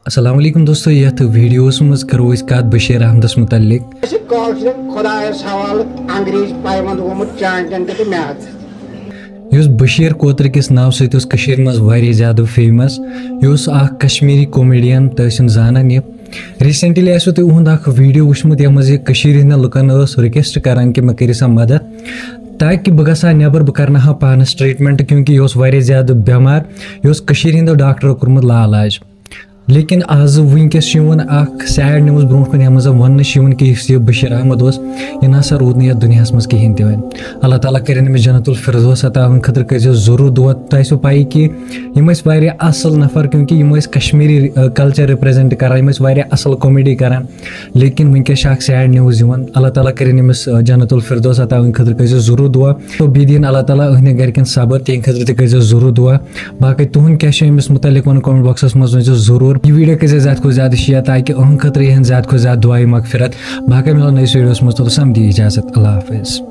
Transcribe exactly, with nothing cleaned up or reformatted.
السلام علیکم دوستو، یتھ ویڈیوس منٛز کرو أسۍ کتھ بشیر احمدس متعلق۔ أسۍ چھِ کٲشرٮ۪ن خۄدایس حوالہٕ انگریز پیوند گوٚمُت چانٹٮ۪ن تہِ تہٕ مےٚ ژٕ۔ یُس بشیر کوتر کِس ناوٕ سۭتۍ اوس کٔشیٖرِ منٛز واریاہ زیادٕ فیمس، یہِ اوس اکھ کشمیٖری کومیڈین، تُہۍ ٲسِو زانان یہِ۔ ریسنٹلی آسِوٕ تُہۍ اُہُنٛد اکھ ویڈیو وٕچھمُت، یتھ منٛز یہِ کٔشیٖرِ ہٕنٛدٮ۪ن لُکن ٲس رِکویسٹ کران کہِ مےٚ کٔرِو سا مدد، تاکہِ بہٕ گژھٕ ہا نٮ۪بر، بہٕ کرناو ہا پانس ٹریٹمنٹ، کیونکہ یہِ اوس واریاہ زیادٕ بٮ۪مار، یہِ اوس کٔشیٖرِ ہٕنٛدیو ڈاکٹرو کوٚرمُت لاعلاج۔ لیکن آز وٕنکیٚس چھُ یِوان اکھ سیڈ نِوٕز برونٛٹھ کُن، یَتھ منٛز زَن وَننہٕ چھُ یِوان کہِ یُس یہِ بشیر احمد اوس، یہِ نہ سا روٗد نہٕ یَتھ دُنیاہَس منٛز کِہیٖنۍ تہِ وۄنۍ۔ اللہ تعالیٰ کٔرِنۍ أمِس جنت الفردوس عطا، أہٕنٛدِ خٲطرٕ کٔرۍزیو ضروٗر دُعا۔ تۄہہِ آسِوٕ پَیی کہِ یِم ٲسۍ واریاہ اَصٕل نفر، کیونکہ یِم ٲسۍ کشمیٖری، ٲں، کلچر رِپرٛیزنٛٹ کران، یِم ٲسۍ واریاہ اَصٕل کومیڈی کران۔ لیکن وٕنکیٚس چھِ اکھ سیڈ نِوٕز یِوان۔ اللہ تعالیٰ کٔرِنۍ أمِس، ٲں، جنت الفردوس عطا، أہٕنٛدِ خٲطرٕ کٔرۍزیو ضروٗر دُعا۔ تو بیٚیہِ دِیِن اللہ تعالیٰ أہٕنٛدٮ۪ن گرِکٮ۪ن صبر، تِہِنٛدِ خٲطرٕ تہِ کٔرۍزیو ضروٗر دُعا۔ باقٕے تُہُنٛد کیٛاہ چھُ أمِس مُتعلِق وَنُن، comment boxس منٛز ؤنۍزیو ضروٗر۔ یہِ ویڈیو کٔرۍزیو زیادٕ کھۄتہٕ زیادٕ share، تاکہِ أہٕنٛدِ خٲطرٕ یِہَن زیادٕ کھۄتہٕ زیادٕ دُعایہِ مغفرت۔ باقٕے مِلو نٔیِس ویڈیوَس منٛز، توٚتَس تام دِیِو اجازت، اللہ حافظ۔